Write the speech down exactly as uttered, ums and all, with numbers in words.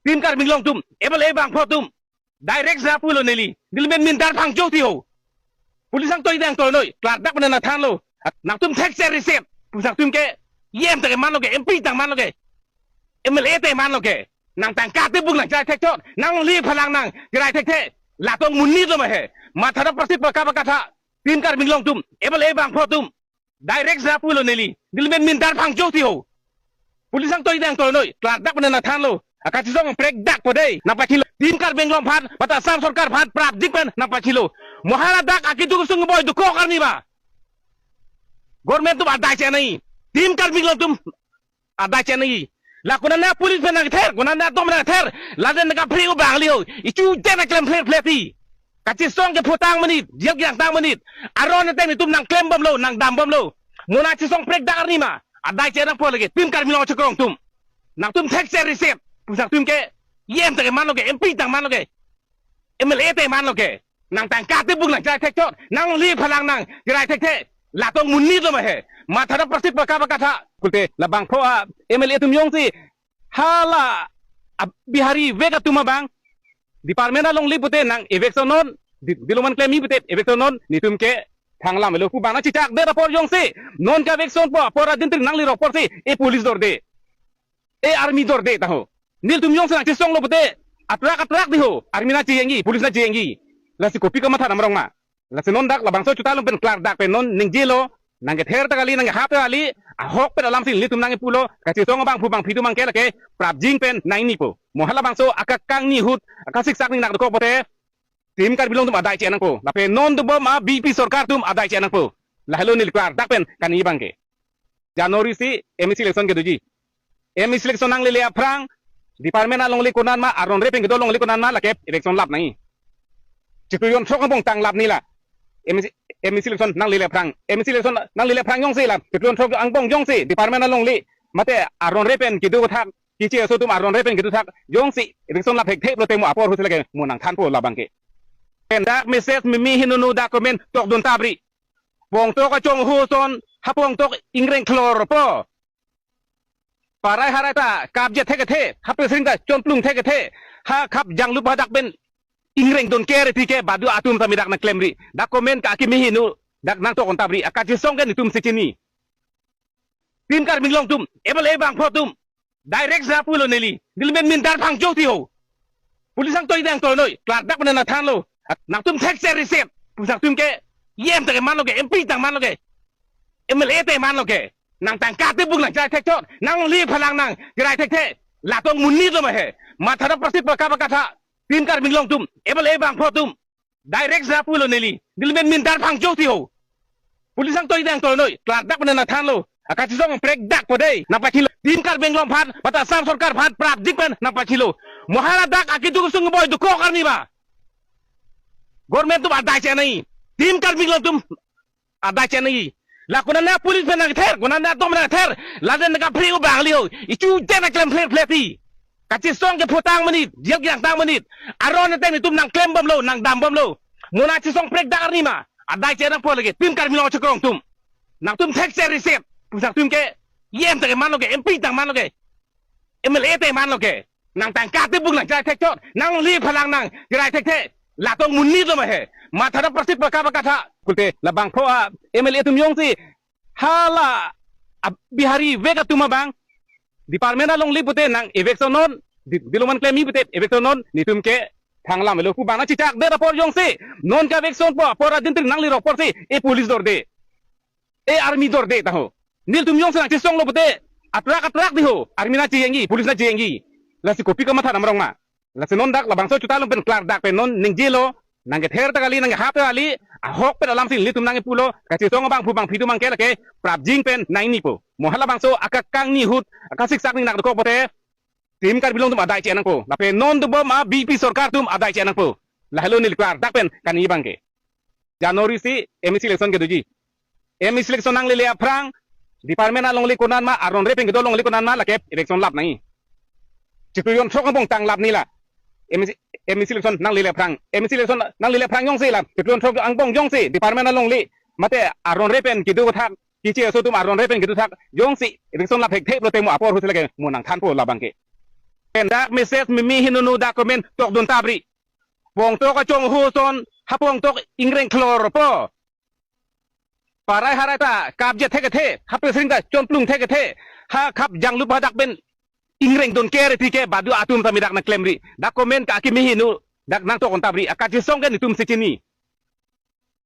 Team Karbi Anglong atum, M L A bangpho atum, direct ja pulo neli. Neli men mintar phang jo ti ho. Police angtoi dang toi noi. Klardak pen nangthanlo. Nangtum thekser riset pu nangtum ke E M ta kemanlo ke, M P ta kemanlo ke, M L A ta kemanlo ke. Nang tangka tebuk nang cherai thekthot. Nang li phalang nang cherai thekthe. Latum monit lo ma he. Matha ta prasik pakha pakha tha. Team Karbi Anglong atum, M L A bangpho atum, direct ja pulo neli. Neli men mintar phang jo ti ho. Police angtoi dang toi noi. Klardak pen nangthanlo. Akachesong prekdak po dei. Nangpachilo. Team Karbi Anglong aphan, matha Assam sorkar aphan prapjin pen nangpachilo. Mo hala dak akedo kesung boi dokok arni ba. Government atum adai chenei. Team Karbi Anglong atum adai chenei. La konat na police pen nangther, konat na atum nangther. Laden nangkaphri u bang li ho. Ichu jen aklem phler phler ti. Kachesong ke photang menit, jail kejang tang menit. Aron ateng netum nangklem bomlo, nangdam bomlo. Mo nangchesong prekdak arni ma. Adai che nangpo lagi. Team Karbi Anglong achekrong atum, nangtum thekser riset pu nangtum ke E M ta kemanlo ke, M P ta kemanlo ke, M L A ta kemanlo ke. Nang tangka tebuk nang cherai thekthot. Nang li phalang nang cherai thekthe. Latum monit lo ma he. Matha ta prasik pakha pakha tha. Kulte labangpho a M L A atum jongsi hala a Bihari vek atum abang department along li pute nang eviction non, di, diloman klem mi pute eviction non, netum ke thang lam lo pu bang nangchechak det apor jongsi, non ke eviction po apor adin tring nangli rok apor si, e police dorde, e army dorde ta ho. Nelitum jongsi nangchesonglo pute atrak atrak di ho, army nangchejengji, police nangchejengji. Lasi kopi kamatha dam rong ma. Lasi non dak labangso chuta lum pen klardak pen non ningjelo, nangkether ta kali, nangkehap ta kali, ahok pen alam si nelitum nangkepulo, kachesong abangphu bangphi atum abang ke lake prapjin pen nangnipo. Mo halabangso akakangni ahut, akasiksak ning nak dokok pote, Team Karbi Anglong atum adai che nangpo. Lapen non dobom a B J P sorkar atum adai che nangpo. Lahelo neli klardak pen kani abang ke. January si M A C election kedoji. M A C election nanglele aphrang, department along li konat ma, aron re pen kedo along li konat ma, lake election lap nangji. Chiklo jon throk angbong tang lap neli la. M A C, M A C election nanglele aphrang. M A C election nanglele aphrang jongsi la. Chiklo jon throk angbong jongsi department along li, mate aron re pen kedo thak, keche aso atum aron re pen kedo thak jongsi election lap thekthe pulote mo apor ahut lake mo nangthanpo labang ke. Pen dak message mimi hinunu dak comment tokdun tabri. Pongtok achong ho son, ha pongtok ingreng khlor po. Parai harai ta kapje thekethe, ha pesring ta chonplung thekethe, ha khap janglup hadak pen ingreng dun kere ti ke badu atum ta mi dak nangklemri. Dak comment ka akimi hinu, dak nangtok on tabri. Akachesong ke netum si chini. Team Karbi Anglong atum, M L A bangpho atum, direct ja pulo neli. Neli men mintar phang jo ti ho. Police angtoi dang toi noi. Klardak pen nangthanlo. Nangtum thekser riset pu nangtum ke E M ta kemanlo ke, M P ta kemanlo ke, M L A ta kemanlo ke. Nang tangka tebuk nang cherai thekthot. Nang li phalang nang cherai thekthe. Latum monit lo ma he. Matha ta prasik pakha pakha tha. Team Karbi Anglong atum, M L A bangpho atum, direct ja pulo neli. Neli men mintar phang jo ti ho. Police angtoi dang toi noi. Klardak pen nangthanlo. Akachesong prekdak po dei. Nangpachilo. Team Karbi Anglong aphan, matha Assam sorkar aphan prapjin pen nangpachilo. Mo hala dak akedo kesung boi dokok arni ba. Government atum adai chenei. Team Karbi Anglong atum adai chenei. La konat na police pen nangther, konat na atum nangther. Laden nangkaphri u bang li ho. Ichu jen aklem phler phler ti. Kachesong ke photang menit, jail kejang tang menit. Aron ateng netum nangklem bomlo, nangdam bomlo. Mo nangchesong prekdak arni ma. Adai che nangpo lagi. Team Karbi Anglong achekrong atum, nangtum thekser riset pu nangtum ke E M ta kemanlo ke, M P ta kemanlo ke, M L A ta kemanlo ke. Nang tangka tebuk nang cherai thekthot. Nang li phalang nang cherai thekthe. Latum monit lo ma he. Matha ta prasik pakha pakha tha. Kulte labangpho a M L A atum jongsi hala a Bihari vek atum abang department along li pute nang eviction non, di, diloman klem mi pute eviction non, netum ke thang lam lo pu bang nangchechak det apor jongsi, non ke eviction po apor adin tring nangli rok apor si, e police dorde, e army dorde ta ho. Nelitum jongsi nangchesonglo pute atrak atrak di ho, army nangchejengji, police nangchejengji. Lasi kopi kamatha dam rong ma. Lasi non dak labangso chuta lum pen klardak pen non ningjelo, nangkether ta kali, nangkehap ta kali, ahok pen alam si nelitum nangkepulo, kachesong abangphu bangphi atum abang ke lake prapjin pen nangnipo. Mo halabangso akakangni ahut, akasiksak ning nak dokok pote, Team Karbi Anglong atum adai che nangpo. Lapen non dobom a B J P sorkar atum adai che nangpo. Lahelo neli klardak pen kani abang ke. January si M A C election kedoji. M A C election nanglele aphrang, department along li konat ma, aron re pen kedo along li konat ma, lake election lap nangji. Chiklo jon throk angbong tang lap neli la. M A C, M A C election nanglele aphrang. M A C election nanglele aphrang jongsi la. Chiklo jon throk angbong jongsi department along li, mate aron re pen kedo thak, keche aso atum aron re pen kedo thak jongsi election lap thekthe pulote mo apor ahut lake mo nangthanpo labang ke. Pen dak message mimi hinunu dak comment tokdun tabri. Pongtok achong ho son ha pongtok ingreng klor po. Parai harai ta kapje thekethe, ha presring ta chonplung thekethe, ha khap janglup hadak pen ingreng dun kere tike badu atum tame dak nangklemri. Dak comment ka kimi hinu dak nangtokdun tabri. Akachisong ke netum si chini.